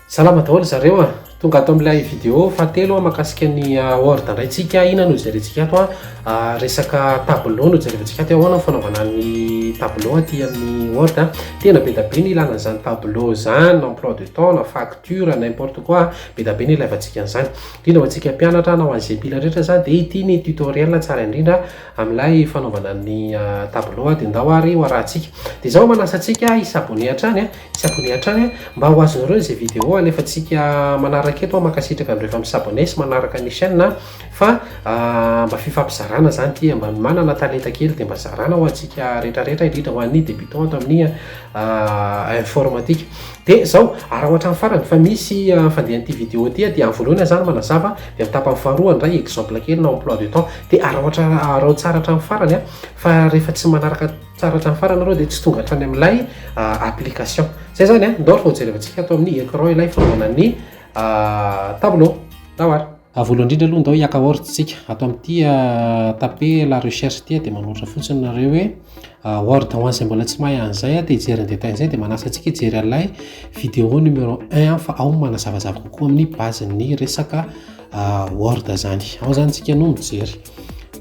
Salama daholo zareo a! Tonga ato amin'ilay vidéo fahatelo mahakasika ny Word indray tsika. Inona no jerentsika ato a? Resaka tableau no jerevantsika ato hoe ahoana ny fanaovana ny tableau aty amin'ny Word a. Tena be dia be ny ilana an'izany tableau izany, na emploi du temps, na facture, n'importe quoi, be dia be ny ilaivantsika an'izany. Indrindra ho antsika mpianatra na ho an'izay mpila rehetra izany dia ity ny tutoriel tsara indrindra amin'ilay fanaovana ny tableau dia ndao ary ho arahantsika. Dia izao manasa antsika hi-s'abonner hatrany a, hi-s'abonner hatrany a, mba ho azonareo izay vidéo alefantsika manaraka eto. Mankasitraka an'ireo efa mi-s'abonner sy manaraka ny chaîne fa mba fifampizarana izany ity, mba manana talenta kely dia mba zarana ho antsika rehetrarehetra, indrindra ho an'ny débutant ato amin'ny informatique. Dia izao, araho hatramin'ny farany fa misy fandehan'ity vidéo ity dia amin'ny voalohany aho izany manazava, dia amin'ny tapany faharoa handray exemple kely na emploi du temps. Dia araho hatra araho tsara hatramin'ny farany a, fa rehefa tsy manaraka tsara hatramin'ny farany nareo dia tsy tonga hatrany amin'ilay application. Zay zany a, ndao fa hojerevantsika ato amin'ny écran ilay fanaovana ny tableau. Ndao ary. Voalohany indrindra aloha ndao hiaka Word tsika. Ato amin'ity taper la recherche ity dia manoratra fotsiny nareo hoe Word. Ho an'izay mbola tsy mahay an'izay te hijery ny détail an'izay dia manasa antsika hijery an'ilay vidéo numéro 1 fa ao manazavazava kokoa amin'ny base-n'ny resaka Word zany. Ao zany tsika no mijery.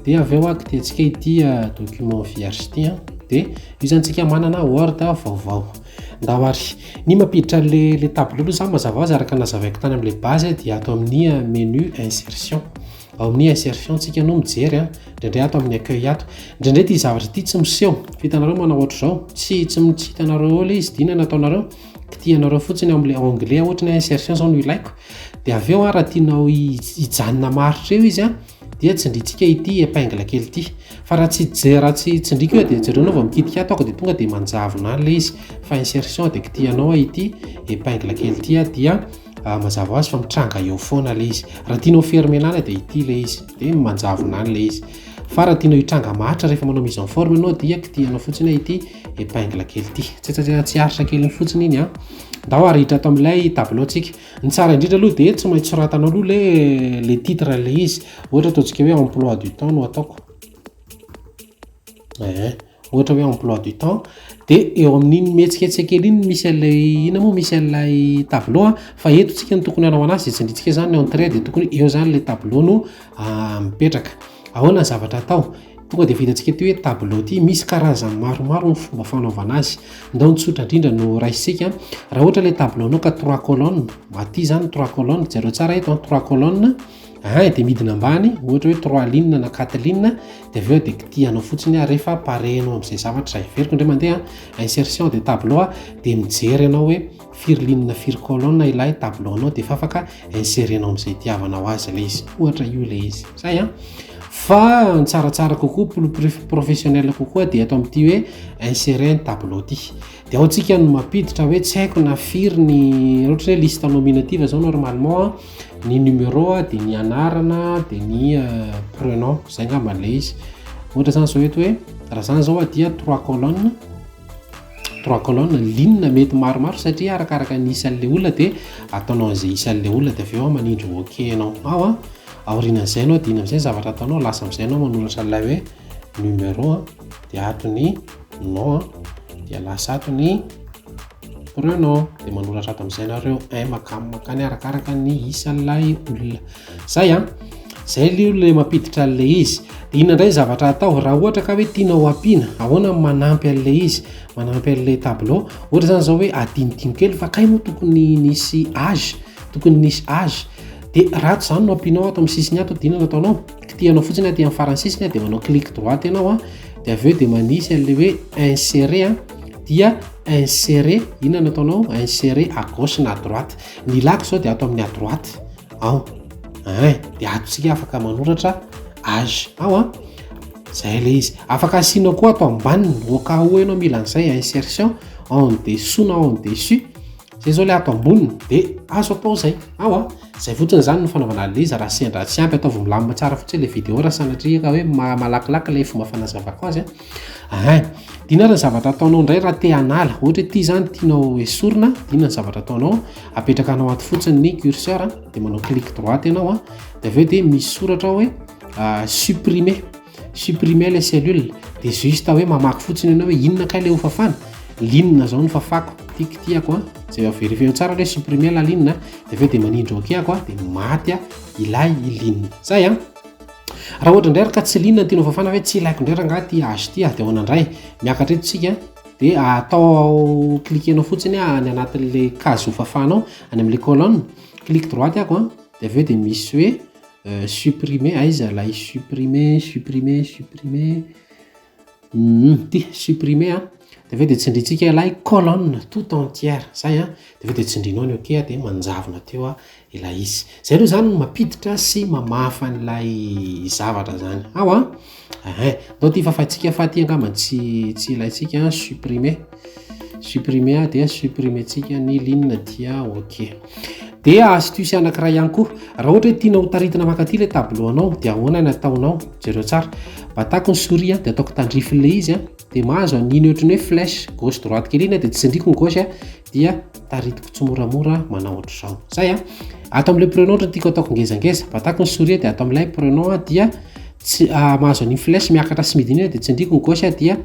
Dia avy eo kitihantsika ity document vierge ity dia io zany tsika manana Word vaovao. Ndao ary. Ny mampiditra an'le le tableau aloha zany mazava ho azy araka ny nazavaiko tany amin'ilay base dia ato amin'ny menu insertion. Ao amin'ny insertion tsika no mijery a, indraindray ato amin'ny accueil ato. Indraindray ity zavatra ity tsy miseho. Hitanareo manao ohatr'izao. Tsy tsy tsy hitanareo eo ilay izy, dia inona no ataonareo? Kitihanareo fotsiny ao amin'ilay onglet ohatra ny hoe insertion zao no ilaiko. Dia avy eo raha tianao hijanona maharitra eo izy a, dia tsindrintsika ity épingle kely ity. Fa raha tsy raha tsy tsindriko io dia jereo anao vao mikitika ato dia tonga dia manjavona any ilay izy. Fa insertion dia kitihanao ity épingle kely ity dia mazava ho azy fa mitranga eo foana ilay izy. Raha tianao fermena any dia ity ilay izy, dia manjavona any ilay izy. Fa raha tianao hitranga maharitra rehefa manao mise en forme ianao dia kitihanao fotsiny ity épingle kely ity. Tsy tsy aritra kely fotsiny iny a. Ndao ary hiditra ato amin'ilay tableau tsika. Ny tsara indrindra aloha dia tsy maintsy soratanao aloha le le titre le izy. Ohatra ataontsika hoe emploi du temps no ataoko. Eh, ohatra hoe emploi du temps. Dia eo amin'iny mihetsiketsika kely iny misy an'ilay inona moa misy an'ilay tableau a, fa eto tsika no tokony hanao anazy dia tsindrintsika zany ny entrée dia tokony eo zany le tableau no mipetraka. Ahoana ny zavatra atao? Tonga dia efa hitantsika ity hoe tableau ity misy karazany maromaro ny fomba fanaovana azy. Ndao ny tsotra indrindra no raisintsika. Raha ohatra ilay tableau anao ka trois colonnes, aty zany trois colonnes, jereo tsara eto an, trois colonnes, ein dia midina ambany, ohatra hoe trois lignes na quatre lignes, dia avy eo dia kitihanao fotsiny rehefa pare anao amin'izay zavatra izay. Averiko indray mandeha, insertion de tableau dia mijery ianao hoe firy ligne firy colonne ilay tableau anao dia efa afaka inserenao amin'izay itiavanao azy ilay izy. Ohatra io ilay izy. Zay an. Fa ny tsaratsara kokoa, plus professionnel kokoa dia ato amin'ity hoe insérer ny tableau ity. Dia ao tsika no mampiditra hoe tsy haiko na firy ny, ohatra hoe liste nominative zao normalement ny numéro dia ny anarana dia ny prénom, zay angamba ilay izy. Ohatra zany zao eto hoe raha zany zao dia trois colonnes, trois colonnes, ligne mety maromaro satria arakaraka ny isan'ilay olona dia ataonao an'izay isan'ilay olona dia avy eo manindry ok ianao. Ao an, aorianan'izay ianao dia inona amin'izay ny zavatra ataonao, lasa amin'izay ianao manoratra an'ilay hoe numéro dia ato ny nom dia lasa ato ny prénom dia manoratra ato amin'izay nareo un makany makany arakaraka ny isan'ilay olona. Zay an, zay aloha ilay mampiditra an'ilay izy. Dia inona indray ny zavatra atao raha ohatra ka hoe tianao ampiana, ahoana ny manampy an'ilay izy, manampy an'ilay tableau. Ohatra zany zao hoe adinodino kely fa kay moa tokony nisy âge, tokony nisy âge. Dia raha ato zany no ampianao ato amin'ny sisiny ato dia inona no ataonao? Kitihanao fotsiny aty amin'ny farany sisiny dia manao clic droite ianao an, dia avy eo dia manisy an'ilay hoe insérer an, dia insérer, inona no ataonao? Insérer à gauche na à droite. Ny ilako zao dia ato amin'ny à droite ao, ein, dia ato tsika afaka manoratra âge ao an, zay ilay izy. Afaka asianao koa ato ambaniny au cas où ianao mila an'izay insertion en dessous na en dessus, zay zao ilay ato amboniny dia azo atao zay ao an. Zay fotsiny zany no fanaovana an'ilay izy raha sendra tsy ampy ataovy milamina tsara fotsiny ilay vidéo raha sanatria ka hoe malakilaky ilay fomba fanazavako azy an. Ein, dia inona ary ny zavatra ataonao indray raha te hanala, ohatra hoe ity zany tianao esorina, dia inona ny zavatra ataonao? Apetraka anao ato fotsiny ny curseur dia manao clic droite ianao an, dia avy eo dia misy soratra ao hoe supprimer, supprimer les cellules, dia juste hoe mamaky fotsiny ianao hoe inona kay ilay hofafana, ligne zao no fafako. Ty kitihako a, zay vérifier tsara le supprimer la ligne, de avy eo de manindry OK ako a, de maty a ilay ligne zay a. Raha ohatra indray ka tsy ligne tianao fafana, hoe tsy ilaiko indray rangahy ty âge ty a, de ahoana indray? Miakatra eto tsika, de atao cliquenao fotsiny any anatin'le case ho fafanao, any am'le colonne, clic droite ako a, de avy eo de misy hoe supprimer. Aiza lay supprimer? Supprimer, supprimer ty, supprimer a, de avy eo de tsindritsika ilay colonne tout entière zay a, de avy eo de tsindrinao ny OK a, de manjavona teo a ilay izy. Zay aloha zany mampiditra sy mamafa an'ilay zavatra zany ao a. Ahin, ndao ty fafatsika fa ty angamba tsy ilaitsika. Supprimer, supprimer a, dia supprimer-tsika ny ligne dia OK. De astuce anankiray ihany koa, raha ohatra hoe tianao taritina mankaty le tableau anao, de ahoana ny ataonao? Jereo tsara, batako ny souris a, de ataoko tandrify izy a, de mahazo an'iny ohatrany hoe flèche gauche droite kely iny a, de tsindriko ny gauche a, dia taritiko tsy moramora manao ohatr'izao zay a. Ato am'le prénom ohatra tiako ataoko ngezangeza, batako ny souris, de ato am'ilay prénom a, dia tsy mahazo an'iny flèche miakatra sy midina iny a, de tsindriko ny gauche a, dia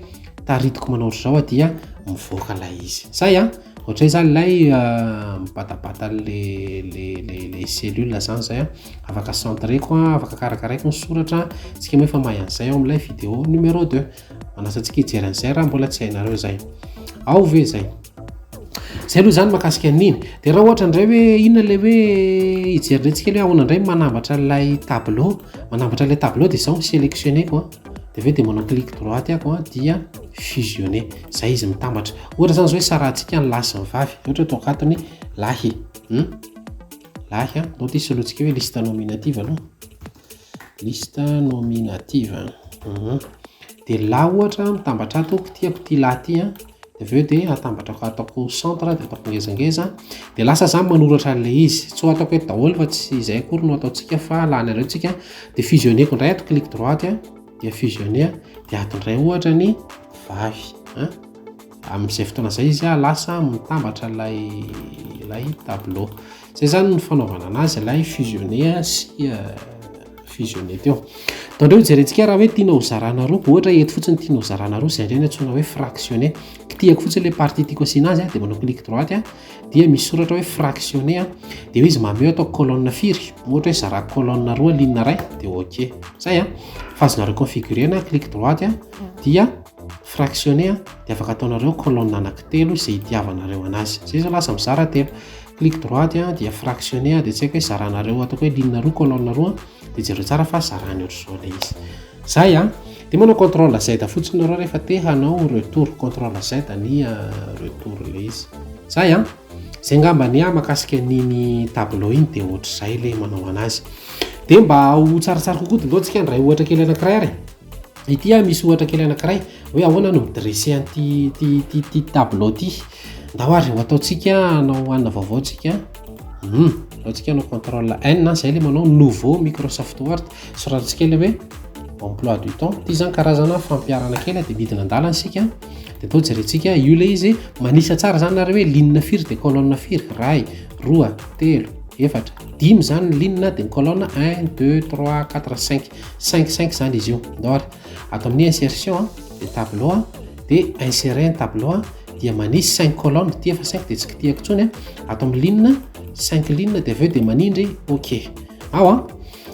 taritiko manao ohatr'izao a, dia mivoaka lay izy zay a. Ohatray zany lay mibatabata le le le le cellule zany zay a, afaka centreko a, afaka karakaraiko ny soratra. Tsika moa efa mahay an'izay ao am'ilay vidéo numéro 2, manasa antsika hijery an'izay raha mbola tsy hainareo zay ao ve zay. Zay aloha zany mahakasika an'iny. De raha ohatra indray hoe inona le hoe hijery indray tsika le hoe ahoana indray manambatra ilay tableau? Manambatra ilay tableau de zao: sélectionneko a, de avy eo de manao clic droite ako a, dia fusionner zay izy, mitambatra. Ohatra zany zao hoe sarahantsika ny lahy sy ny vavy, ohatra hoe ataoko ny lahy, lahy a, ndao ty soloantsika hoe liste nominative aloha, liste nominative. De lahy ohatra mitambatra ato, tiako ty lahy ty a, de avy eo de atambatrako, ataoko centre, de ataoko ngezangeza, de lasa zany manoratra an'le izy. Tsy ho ataoko eto daholo fa tsy izay akory no ataontsika, fa lany aleo tsika. De fusionneko indray ato, clic droite a, dia fusionner, de ato indray ohatra ny vavy a. Amin'izay fotoana zay izy a lasa mitambatra lay tableau zay zany ny fanaovana anazy, lay fusionner sy fusionner teo. Tandreo jerentsika raha hoe tianao ho zarana roa, ohatra eto fotsiny tianao zarana roa, zay indray ny antsoina hoe fractionner. Kitihako fotsiny le partie tiako asiana azy a, de manao clic droite a, dia misy soratra hoe fractionner a, de hoe izy mameo atao colonne firy, ohatra hoe zarako colonne roa ligne ray, de OK zay a. Fa azonareo configurena, clic droite a, dia fractionner a, de afaka ataonareo colonne anankitelo zay itiavanareo anazy zay zao, lasa mizara telo. Clic droite a, dia fractionner, de tsy haiko hoe zaranareo ataoko hoe ligne roa, colonne roa, de jereo tsara fa zarany ohatr'izao le izy zay a. De manao contrôle Z fotsiny nareo rehefa te hanao retour, contrôle Z ny retour le izy zay a. Zay ngambany a mahakasika an'iny tableau iny, de ohatr'izay le manao anazy. De mba ho tsaratsara kokoa, de ndao tsika ndray ohatra kely anankiray ary ity a. Misy ohatra kely anankiray hoe ahoana no midresse an'ty ty ty ty tableau ty. Ndao ary ho ataontsika anao anina vaovao tsika, ataontsika anao contrôle N zay le manao nouveau Microsoft Word, soratantsika le hoe emploi du temps ty zany, karazana fampiarana kely. De midina andalana sika, de atao jerentsika io le izy, manisa tsara zany nareo hoe ligne firy de colonne firy: ray, roa, telo, efatra, dimy zany ny ligne, de ny colonne un, deux, trois, quatre, cinq, cinq, cinq zany izy io. Ndao ary ato amin'ny insertion a, de tableau a, de insérer un tableau a, dia manisy cinq colonne ty, efa cinq de tsy kitiako ntsony a. Ato amin'ny ligne, cinq ligne, de aveo de manindry OK ao a.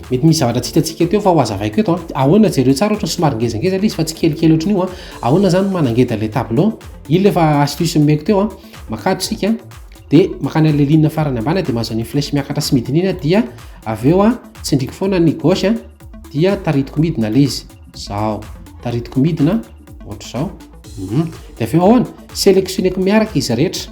Mety misy zavatra tsy hitantsika teo fa ho azavaiko eto a. Ahoana? Jereo tsara, ohatra somary ngezangeza le izy fa tsy kelikely ohatran'io a. Ahoana zany manangeda le tableau iny? Le fa astuce nomeko teo a, makato sika, de makany an'le ligne farany ambany, de mahazo any flèche miakatra sy midina iny a, dia avy eo a tsindriko foana ny gauche a, dia taritiko midina le izy zao, taritiko midina ohatr'izao. De avy eo ahoana? Sélectionneko miaraka izy rehetra,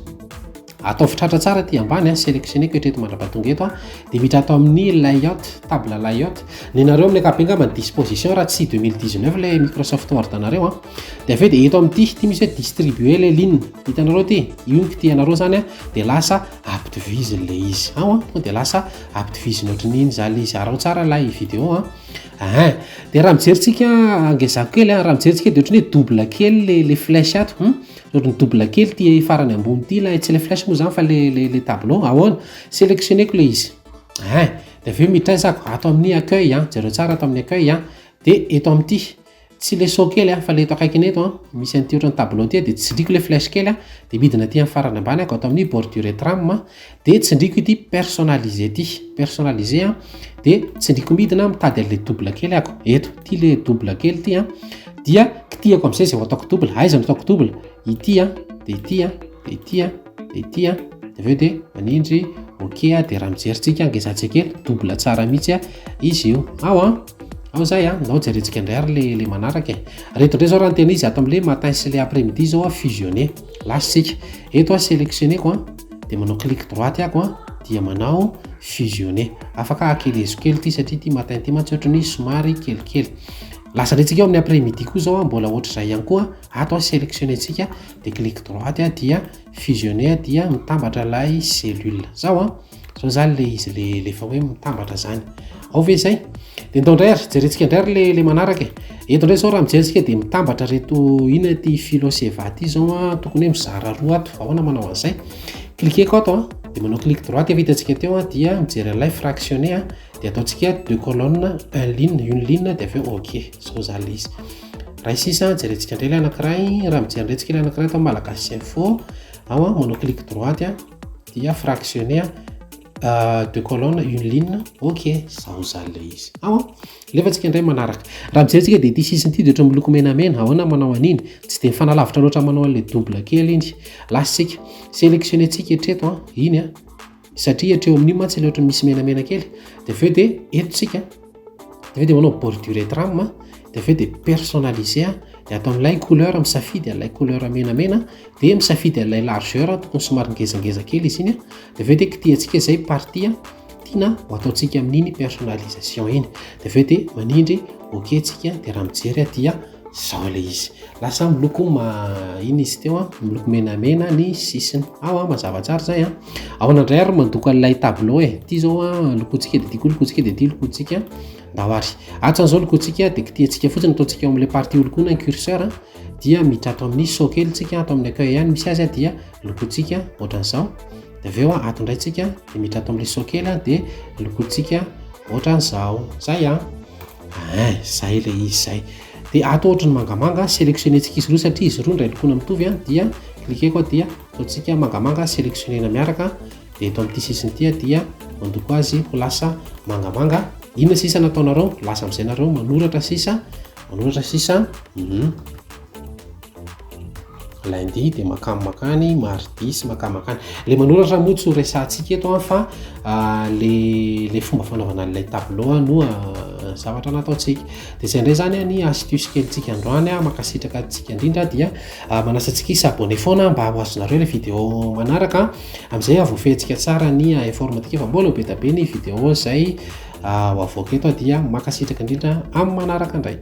atao fitratra tsara ty ambany a, sélectionneko etreto mandrapatonga eto a, de mitra atao amin'ny layout, table layout ny nareo amin'ny akabe ngamba ny disposition raha tsy 2019 le Microsoft Word anareo a. De avy eo de eto amin'ity ty misy hoe distribuer les lignes, hitanareo ty io, ny kitianareo zany a, de lasa ampitoviziny le izy ao a, tonga de lasa ampitoviziny ohatran'iny za le izy. Arao tsara lay vidéo a. Ain, de raha mijeritsika angezako kely a, raha mijeritsika de ohatrany hoe double kely le flèche ato, ohatrany double kely ty farany ambony ty lay, tsy le flèche moa zany fa le tableau. Ahoana? Sélectionneko le izy ein, de avy eo miditra zako ato amin'ny accueil a, jereo tsara, ato amin'ny accueil a, de eto amin'ity Tsy le seau kely a, fa le eto akaikiny eto a, misy an'ity ohatran'ny tableau ty a, de tsindriko le flèche kely a, de midina aty amin'ny farany ambany ako ato amin'ny bordure et trame, de tsindriko ity personnaliser ty, personnaliser a, de tsindriko midina mitady an'le double kely ako eto ty, le double kely ty a, dia kitihako am'izay zay ho ataoko double. Aiza no ataoko double? Ity a, de ity a, de ity a, de ity a, de aveo de manindry OK a. De raha mijerytsika, angezatsika kely, double tsara mihitsy a izy io ao a, ao zay a. Ndao jerentsika indray ary le manaraka e. Reto indray zao, raha ny tena izy, ato am'le matin sy le après midi zao a, fusionner. Lasitsika eto a, sélectionneko a, de manao clic droite ako a, dia manao fusionner. Afaka akelezo kely ty, satria ty matin ty mantsy ohatrany somary kelikely. Lasa ndretsika eo amin'ny après midi koa zao a, mbola ohatr'izay ihany koa. Ato a, sélectionner tsika, de clic droite a, dia fusionner, dia mitambatra lay cellule zao a. Zao zany le izy le lefa hoe mitambatra zany ao ve zay. De ndao indray ary jerentsika indray ary le manaraka e. Eto indray zao, raha mijerentsika, de mitambatra reto. Ina ty philo seva ty zao a? Tokony hoe mizara roa ato. Ahoana manao an'izay? Cliqueko ato a, de manao clic droite, efa hitantsika teo a, dia mijery an'ilay fractionner a, de ataontsika deux colonnes, un ligne, une ligne, de aveo OK. Zao zany le izy. Raha sisa jerentsika indray le anankiray, raha mijery indray tsika le anankiray atao Malagasy Info ao a, manao clic droite a, dia fractionner, deux colonnes, une ligne, OK. Zao zany le izy ao a. Lefa tsika indray manaraka, raha mijerytsika, de ty sisiny ity de ohatra miloko menamena. Ahoana manao an'iny? Tsy de mifanalavitra loatra, manao an'le double kely iny. Lasitsika, sélectionner tsika etreto a iny a, satria hatreo amin'io mantsy le ohatra misy menamena kely. De aveo de eto tsika, de aveo de manao bordure et trame, de aveo de personnaliser, de atao amin'ilay couleur, misafidy an'ilay couleur menamena, de misafidy an'ilay largeur, tokony somary ngezangeza kely izy iny a. De aveo de kitihantsika zay partie tiana ho ataontsika amin'iny personnalisation iny, de aveo de manindry OK tsika. De raha mijery a, dia zao le izy, lasa miloko ma iny izy teo a, miloko menamena ny sisiny ao a. Mazava tsara zay a. Ahoana indray ary mandoko an'ilay tableau e? Ty zao a lokotsika, de ty koa lokotsika, de ty lokotsika. Ndao ary ato zany zao lokotsika, de kitihantsika fotsiny, ataontsika eo amin'le partie holokoana ny curseur, dia miditra ato amin'ny seau kely tsika, ato amin'ny accueil ihany misy azy a, dia lokotsika ohatran'izao. De aveo a, ato indray tsika, de miditra ato amin'le seau kely a, de lokotsika ohatran'izao zay a. Ein zay le izy zay. De ato ohatra ny mangamanga, sélectionner-tsika izy roa, satria izy roa ndray lokona mitovy a, dia cliqueko a, dia ataontsika mangamanga, sélectionnena miaraka, de eto amin'ity sisiny ity a, dia mandoko azy ho lasa mangamanga. Inona sisa nataonareo? Lasa am'izay nareo manoratra sisa, manoratra sisa. Lundi de makany makany, mardi sy makany makany. Le manoratra moa tsy ho resantsika eto a, fa le fomba fanaovana an'ilay tableau a no zavatra nataontsika. De zay indray zany a ny astuce kelyntsika androany a. Mankasitraka antsika indrindra, dia manasa antsika hi-s'abonner foana mba ho azonareo le vidéo manaraka. Am'izay voafehintsika tsara ny informatique, fa mbola ho be da be ny vidéo zay ho avoaka eto a. Dia mankasitraka indrindra, amin'ny manaraka indray.